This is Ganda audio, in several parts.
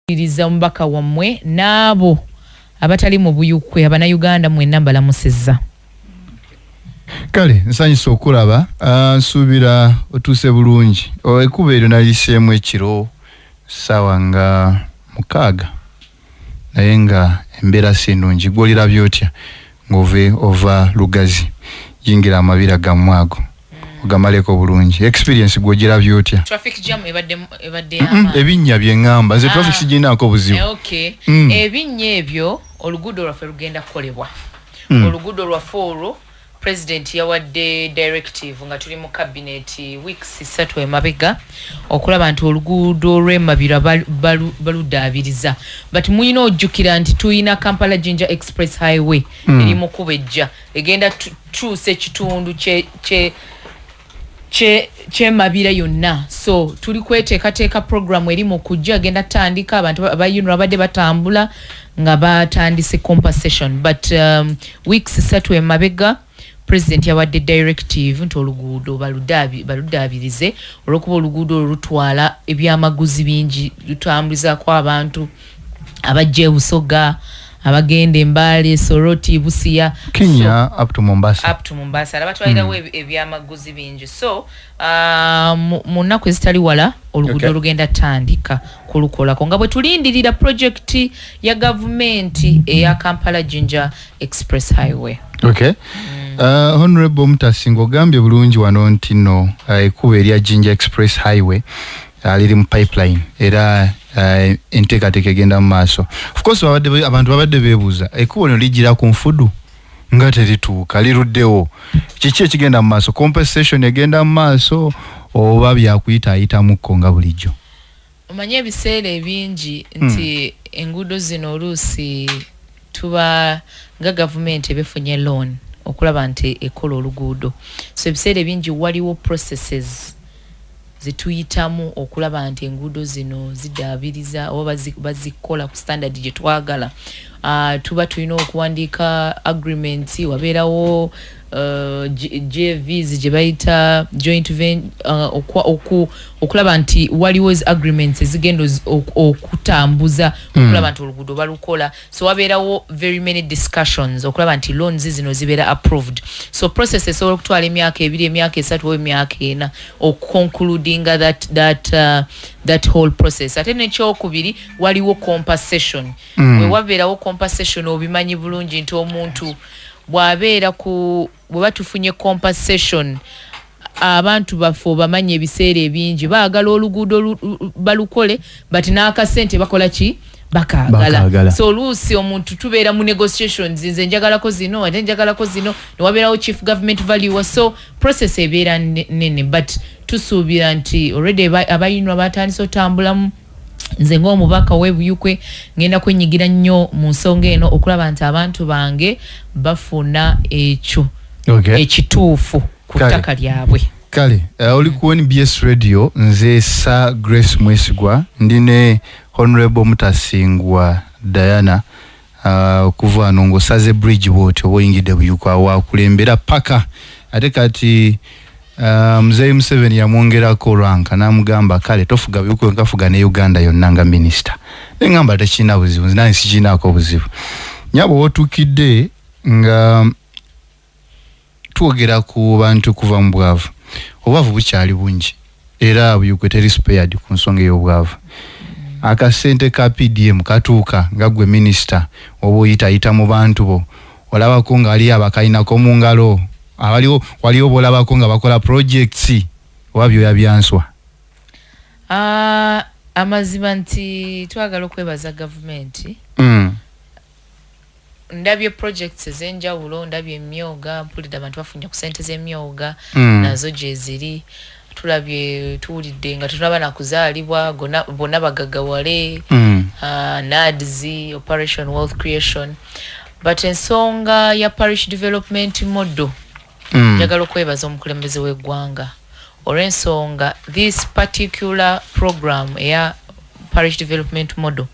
Iriza omubaka wammwe n'abo abatali mu Buyukwe, Abannayuganda mwenna, mbalamusizza. Kale nsanyusa okulaba. Nsuubira otuuse bulungi. Ekkubo eryo naliyiseemu ekiro ssaawa nga 6, naye nga embeera si nnungi. Gwe olirabye otya ng'ove ova Lugazi yingira amabira gammwe ago ogamaleko bulungi? Experience gwe ogirabye otya? Traffic jam ebadde Ebinnya bye ŋŋamba nze, traffic sigirinaako buzibu. Okay. Ebinnya ebyo, oluguudo lwaffe lugenda kukolebwa. Oluguudo lwaffe olwo, President yawadde directive nga tuli mu cabinet weeks 3 emabega okulaba nti oluguudo lw'emabira baludaabiriza. But muyina ojjukira nti tuyina Kampala Jinja Express Highway eri mu kuba ejja egenda tuusa ekitundu kye kyemabira yonna. So tuli kweteekateeka, program eri mu kujja, agenda tandika. Abantu aba UNRA babadde batambula nga batandise compensation, but weeks 3 emabega President yawadde directive nti oluguudo baludaabirize, olwokuba oluguudo olwo lutwala ebyamaguzi bingi, lutambulizaako abantu abajja e Busoga, abagenda Embaale, Soroti, Busiya. Kenya up to Mombasa. Up to Mombasa abatwalirawo ebyamaguzi bingi. So mu nnaku ezitali wala oluguudo lugenda tandika kulukolako nga bwe tulindirira project ya gavumenti eya Kampala Jinja Express Highway. Okay. Honorable Mutasinga, ogambye bulungi wano nti nno ekkubo erya Jinja Express Highway liri mu pipeline era enteekateeka egenda mu maaso. Of course abantu babadde beebuuza, ekkubo lino lijjira ku nfudu nga terituuka, liruddewo. Kiki ekigenda mu maaso? Compensation egenda mu maaso oba byakuyitaayitamuko nga bulijjo? Omanye ebiseera ebingi nti enguudo zino oluusi tuba nga gavumenti ebefunye loan okulaba nti ekola oluguudo, so ebiseera ebingi waliwo processes zetuyitamu okulaba nti enguudo zino zidaabiriza oba bazikola ku standard gye twagala. Tuba tulina okuwandiika agreements, wabeerawo JVs gye bayita joint okulaba nti waliwo agreements ezigenda okutambuza okulaba nti oluguudo balukola. So wabeerawo very many discussions okulaba nti loans zino zibeera approved. So process esobola okutwala emyaka 2, emyaka 3 oba emyaka 4 okuconcludinga that whole process. Ate nekyokubiri, waliwo compensation. We wabeerawo compensation, obimanyi bulungi nti omuntu bw'abeera ku bwe batufunye compensation, abantu baffe obamanyi ebiseera ebingi baagala oluguudo balukole, but n'akasente bakola ki? Bakaagala. So oluusi omuntu tubeera mu negotiations, nze njagalako zino, ate njagalako zino, newabeerawo chief government valuer, so process ebeera nene. But tusuubira nti already abayinwa batandise otambulamu. Nze ng'omubaka w'Ebuyukwe ngenda kwenyigira nnyo mu nsonga eno okulaba nti abantu bange bafuna ekyo ekituufu ku ttaka lyabwe. Kale oli ku NBS Radio, nze Sir Grace Mwesigwa, ndi ne Honorable Mutasingwa Diana. Okuva wano ng'osaze bridge bwoti oba oyingidde Buyukwe, awo wakulembera paka. Ate kati Muzeeyi Museveni yamwongerako rank n'amugamba, kale tofuga Buyukwe, nkafuga ne Uganda yonna nga minisita. Neŋŋamba tekirina buzibu, nze nange sikirinaako buzibu. Nyabo, wootuukidde nga twogera ku bantu kuva mu bwavu, obwavu bukyali bungi era Buyukwe teri spared ku nsonga ey'obwavu. Akasente ka PDM katuuka nga gwe minisita oba oyitayita mu bantu bo, olabako nga waliyo abakalinako mu ngalo, abaliwo, waliwo bolabako nga bakola projects oba byoya byanswa? Amazima nti twagala okwebaza gavumenti. Ndabye projects ez'enjawulo, ndabye emyoga, mpulidde abantu bafunye ku sente z'emyoga. Nazo gyeziri, tulabye, tuwulidde nga tetunaba nakuzaalibwa bonna bagagawale. NAADS, Operation Wealth Creation, but ensonga ya parish development model, njagala okwebaza omukulembeze w'eggwanga olw'ensonga this particular program eya parish development model,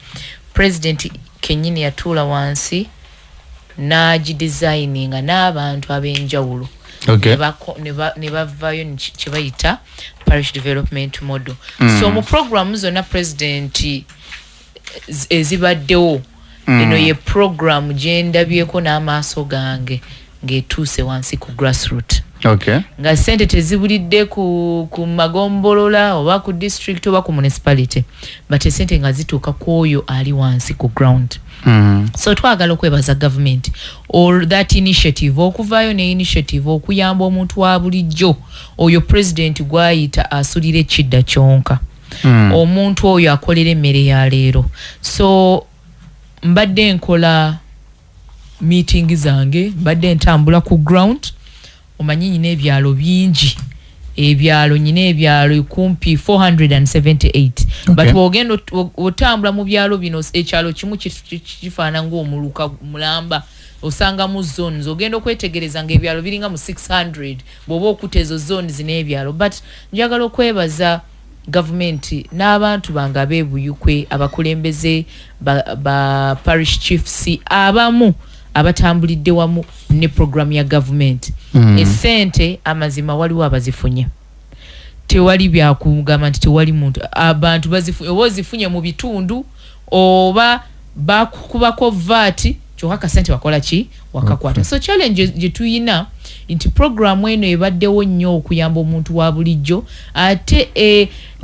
President kennyini yatuula wansi n'agidesigninga n'abantu ab'enjawulo ne bavaayo kye bayita parish development model. So mu programu zonna President ezibaddewo, eno ye program gyendabyeko n'amaaso gange ng'etuuse wansi ku grassroot, nga sente tezibulidde ku magombolola oba ku district oba ku municipality, but esente nga zituuka ku oyo ali wansi ku ground. So twagala okwebaza government or that initiative, okuvaayo ne initiative okuyamba omuntu wa bulijjo oyo president gwayita asulira ekidda kyonka, omuntu oyo akolera emmere ya leero. So mbadde nkola meeting zange, mbadde ntambula ku ground. Omanyi nyina ebyalo bingi, ebyalo nyina ebyalo kumpi 478, but bwogenda otambula mu byalo bino, ekyalo kimu kifaana ng'omuluka mulamba, osangamu zones. Ogenda okwetegereza nga ebyalo biringa mu 600 bw'oba okuta ezo zones n'ebyalo. But njagala okwebaza gavumenti n'abantu bange ab'ebuyukwe, abakulembeze ba parish chiefs abamu abatambulidde wamu ne programu ya gavumenti. Esente amazima waliwo abazifunye, tewali byakugamba nti tewali muntu, abantu bazifunye, oba ozifunye mu bitundu oba bakukubako VAT, kyokka akasente bakola ki? Wakakwata. So challenge gye tuyina nti programu eno ebaddewo nnyo okuyamba omuntu wa bulijjo, ate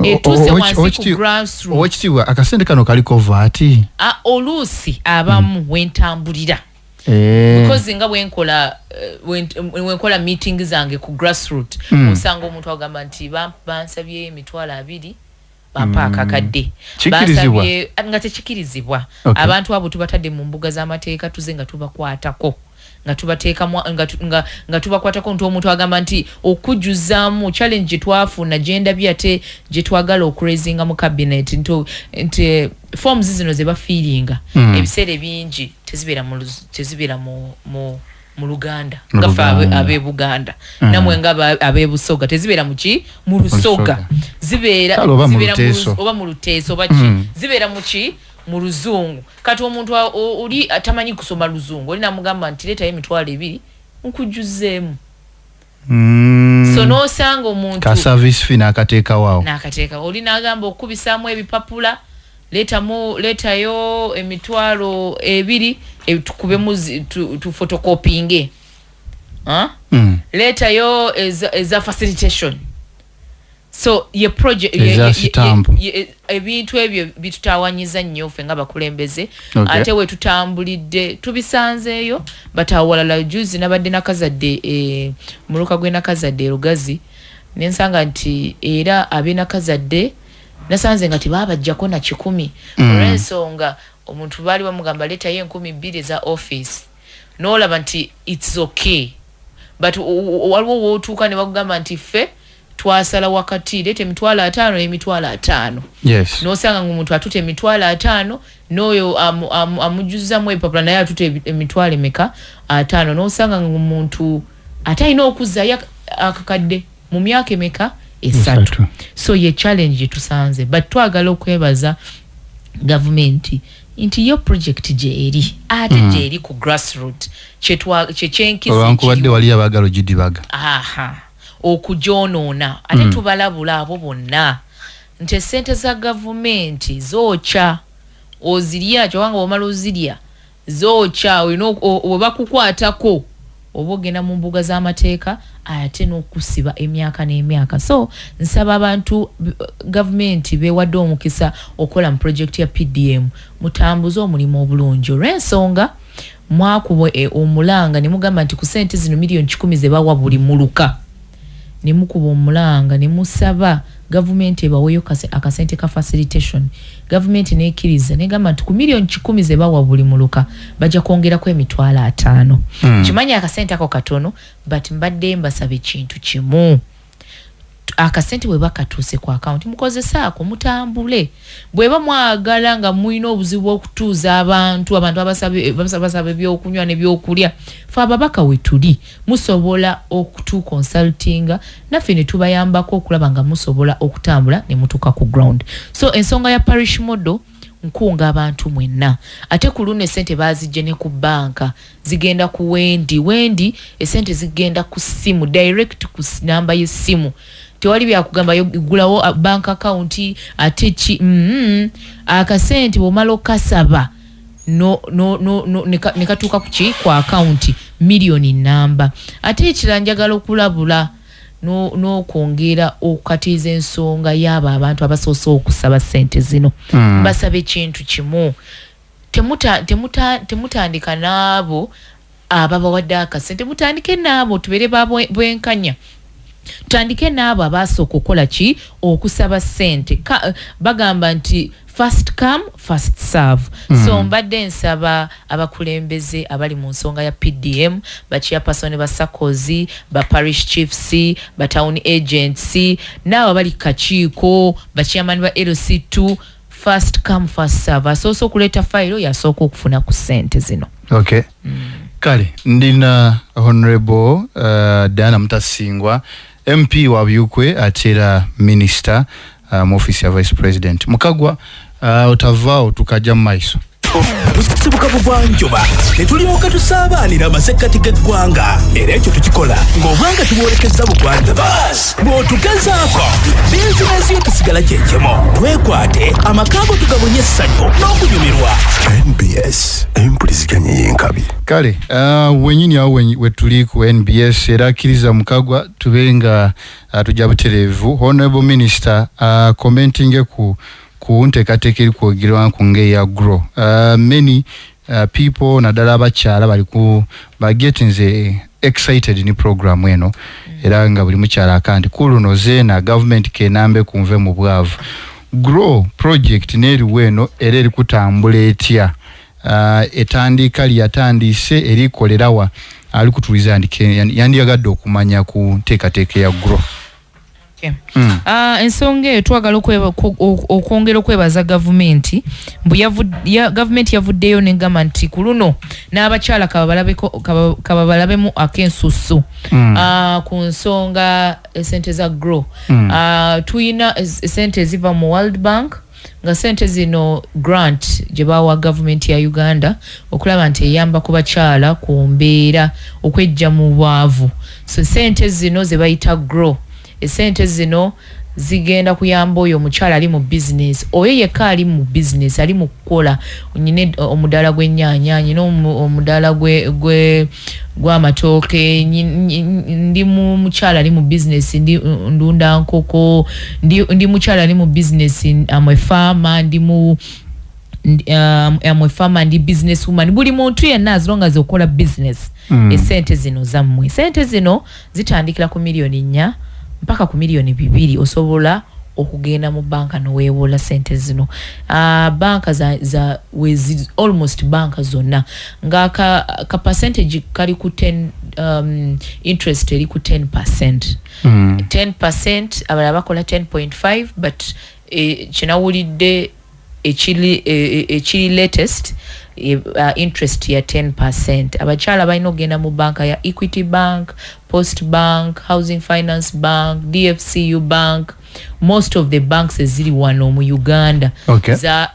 etuuse wansi ku grassroots. Owekitiibwa, akasente kano kaliko VAT? Oluusi abamu wentambulira, because nga bwenkola wenkola meeting zange ku grassroot, osanga omuntu agamba nti bansabye 20,000, bampa akakadde. Kikirizibwa? Nga tekikirizibwa. Abantu abo tubatadde mu mbuga z'amateeka, tuze nga tubakwatako, nga tubateekamu, nga tubakwatako nti omuntu agamba nti okujjuzaamu. Challenge gye twafuna, gyendabye ate gye twagala okuraisinga mu cabinet, nti forms zino ze bafillinga, ebiseera ebingi tezibeera mu Luganda. Mu nga ffe Luganda. ab'e Buganda, namwe nga ab'e Busoga, tezibeera muki? Mu Lusoga. Lusoga. Zibeera Kale oba mu zibeera mu Luteeso. Oba mu Luteeso oba ki, zibeera muki? Mu Luzungu. Kati omuntu oli atamanyi kusoma Luzungu, oli namugamba nti leetayo 20,000 nkujjuzeemu. So n'osanga omuntu ka service fee n'akateekawo awo. N'akateeka. Oli n'agamba okukubisaamu ebipapula, leetamu, leetayo 20,000, tukubemu tufotocopyinge. Huh? Leetayo eza facilitation. So ye project Eza sitampu. Ebintu ebyo bitutawanyiza nnyo ffe nga bakulembeze. Ate we tutambulidde tubisanzeeyo, but awalala juzi nabadde Nakazadde, muluka gwe Nakazadde e Lugazi, nensanga nti era ab'e Nakazadde nasanze nga tebabajjako na 100, olw'ensonga omuntu baali bamugamba leetayo 2,000 eza office, n'olaba nti it's okay, but waliwo wootuuka ne bakugamba nti ffe twasala wakati, leeta 50,000 n'50,000. N'osanga nga omuntu atuta 50,000, n'oyo amujjuzamu ebipapula naye atuta emitwalo emeka? 50. N'osanga nga omuntu ate alina okuzzayo akakadde mu myaka emeka? 3. 3. So ye challenge gye tusanze, but twagala okwebaza gavumenti nti yo project gyeri, ate gyeri ku grassroot, kyekyenkizo. Olwankubadde wali abaagala ogidibaga. Aha, okugyonoona ate. Tubalabula abo bonna nti esente za gavumenti zookya, ozirya, kyobanga bwomala ozirya zookya, olina bwe bakukwatako oba ogenda mu mbuga z'amateeka ate n'okusiba emyaka n'emyaka. So nsaba abantu gavumenti bewadde omukisa okukola mu project ya PDM, mutambuze omulimu obulungi, olw'ensonga mwakuba omulanga ne mugamba nti ku sente zino 100,000,000 ze bawa buli muluka, ne mukuba omulanga ne musaba gavumenti ebaweeyo akasente ka facilitation. Gavumenti nekkiriza negamba nti ku 100,000,000 ze bawa buli muluka bajja kwongerako 50,000. Kimanyi akasente ako katono, but mbadde mbasaba ekintu kimu: akasente bwe bakatuuse ku akawunti, mukozesaako, mutambule. Bweba mwagala nga mulina obuzibu okutuuza abantu, abantu abasaba ebyokunywa n'ebyokulya, fe ababaka we tuli, musobola okutuconsultinga naffe ne tubayambako okulaba nga musobola okutambula ne mutuuka ku ground. So ensonga ya parish model, nkunga abantu mwenna. Ate ku luno esente bazijje ne ku banka, zigenda ku Wendi. Wendi esente zigenda ku ssimu, direct ku namba y'essimu. Tewali byakugamba gulawo bank account ate ki. Akasente bwomala okasaba no, no, no, no, ne katuuka kuki ku account miliyoni namba. Ate ekirala, njagala okulabula n'okwongera okukatiza ensonga y'abo abantu abasoose okusaba ssente zino. Basaba ekintu kimu, temutandika n'abo ababawadde akasente, mutandike n'abo, tubeere babwenkanya, tutandike n'abo abaasooka okukola ki, okusaba ssente. Bagamba nti first come, first serve. So mbadde nsaba abakulembeze abali mu nsonga ya PDM, ba chairperson ba SACCOs, ba parish chiefs, ba town agents, n'abo abali kakiiko, ba chairman ba LC2, first come, first serve. Asoose okuleeta fayiro yasooka okufuna ku ssente zino. Okay. Kale ndina Honorable Diana Mutasingwa, MP wa Buikwe, ate era minister mu office ya Vice President. Mukagwa, otavaawo, tukajja mu maiso. Tusibuka bugwanjuba ne tulyoka tusaabaanira amasekkati g'eggwanga, era ekyo tukikola ng'obwanga tubwolekezza bugwanjuba. Bw'otugezaako, bizinesi yo tusigala kyekimu. Twekwate amaka go, tugabonye essanyu n'okunyumirwa. NBS, empuliziganya y'enkabi. Kale wenyini awo wetuli ku NBS, era akkiriza Mukagwa tube nga tujja butereevu. Honorable Minister, commentinge ku nteekateeka eri kwogerwa ku ng'eya GROW. Many people, naddala abakyala, bali ku bagetinze excited ni program eno, era nga buli mukyala akanti ku luno zeena gavumenti kenambe kunve mu bwavu. GROW project neeriwo eno era eri kutambula etya? Etandika lyatandise, erikolerawa? Ali kutuliza yandiyagadde okumanya ku nteekateeka ya GROW. Okay. Ensonga eyo twagala okwongera okwebaza gavumenti mbu gavumenti yavuddeyo negamba nti ku luno n'abakyala kababalabemu ak'ensusu ku nsonga esente za GROW. Tuyina esente eziva mu World Bank, nga sente zino grant gye bawa gavumenti ya Uganda okulaba nti eyamba ku bakyala ku mbeera okwejja mu bwavu. So sente zino ze bayita GROW. Esente zino zigenda kuyamba oyo omukyala ali mu bizinesi, oyo yekka ali mu bizinesi, ali mu kukola. Nyina omudaala gw'ennyaanya, nyina omudaala gw'amatooke, ndi mu mukyala ali mu bizinesi, ndi ndunda nkoko, ndi mukyala ali mu bizinesi, am a farmer, ndi mu am a farmer, ndi business woman. Buli muntu yenna as long as okola business, esente zino zammwe. Sente zino zitandikira ku miliyoni 4 mpaka ku miliyoni 2. Osobola okugenda mu banka noweewola sente zino. Banka za wezi, almost banka zonna nga ka percentage kali ku 10, interest eri ku 10%. 10%, abalala bakola 10.5, but kinawulidde ekiri latest, interest ya 10%. Abakyala balina okugenda mu banka ya Equity Bank, Post Bank, Housing Finance Bank, DFCU Bank, most of the banks eziri wano mu Uganda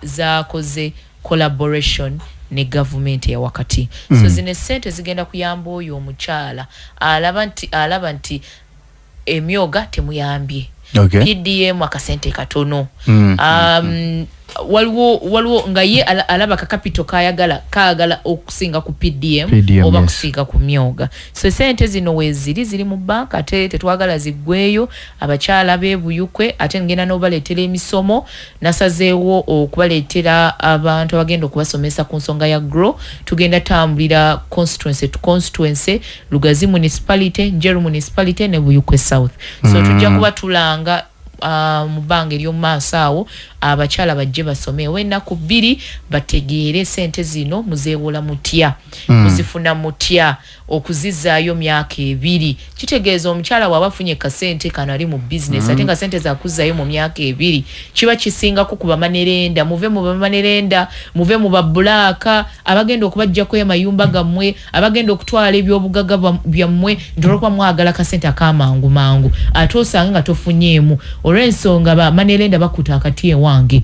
zakoze collaboration ne gavumenti ya wakati. So zino esente zigenda kuyamba oyo omukyala alaba nti emyoga temuyambye, PDM akasente katono, waliwo nga ye alaba ka capital kayagala kaagala okusinga ku PDM, PDM, oba kusinga ku myoga. So sente zino weeziri, ziri mu banka, ate tetwagala ziggweeyo. Abakyala b'ebuyukwe, ate ngenda n'obaleetera emisomo. Nasazeewo okubaleetera abantu abagenda okubasomesa ku nsonga ya GROW. Tugenda tambulira constituency to constituency, Lugazi Municipality, Njeru Municipality ne Buyukwe South. So tujja kuba tulanga mu bbanga ery'omu maaso awo, abakyala bajje basome ennaku 2, bategeere sente zino muzeewola mutya, muzifuna mutya, okuzizaayo myaka 2. Kitegeeza omukyala bw'aba afunye kasente kano ali mu bizinesi, ate nga sente zakuzaayo mu myaka 2, kiba kisingako ku ba money lender. Muve mu ba money lender, muve mu ba broker abagenda okubaggyako amayumba gammwe, abagenda okutwala ebyobugagga byammwe, nti olwokuba mwagala kasente akamangu mangu, ate osanga nga tofunyeemu olw'ensonga ba money lender bakuta akati ewange.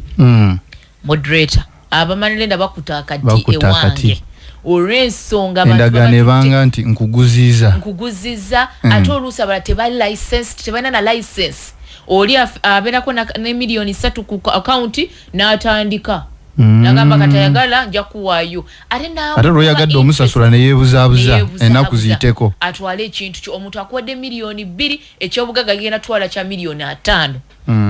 Moderator, aba money lender bakuta akati Bakuta akati. ewange. Olw'ensonga abantu Endagaano baba ebanga nti nkuguziza. Nkuguziza. Ate oluusi abalala tebali licensed, tebalina na license. Oli abeerako ne 3 miliyoni ku akawunti n'atandika nagamba, "Katayagala nja kuwaayo." Ate Ate lweyagadde omusasula neyeebuzaabuza. Neyeebuzaabuza. Ennaku ziyiteko. Atwale ekintu kyo. Omuntu akuwadde 2 miliyoni, ekyobugagga genda twala kya 5 miliyoni.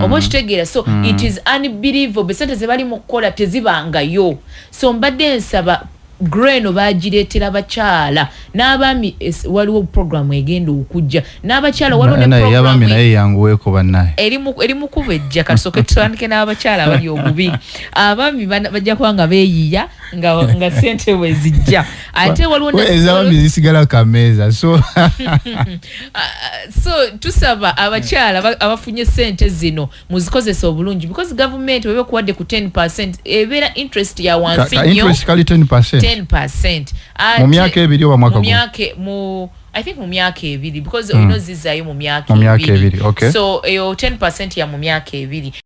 Oba okitegeera? So it is unbelievable, sente ze bali mu kukola tezibangayo. So mbadde nsaba, greno bagireetera bakyala n'abaami. Waliwo programu egenda okujja n'abakyala, waliwo ne Naye yabaami programu naye yanguweeko bannaye. Eri mu kubejja. Katusooke tutandike n'abakyala abali obubi. Abaami bajja kuba nga beeyiya nga sente bwe zijja. Ate waliwo Ez'abaami zisigala kameeza, so Ah, so tusaba abakyala abafunye sente zino muzikozesa obulungi, because gavumenti weba ekuwadde ku 10%, ebeera interest ya wansi Ka nnyo. Interest kali 10%? 10%. Mu myaka 2 oba mwaka Mu gumu? myaka mu I think mu myaka 2, because olina ozizaayo mu myaka Mu myaka 2. 2, okay. So eyo 10% ya mu myaka 2.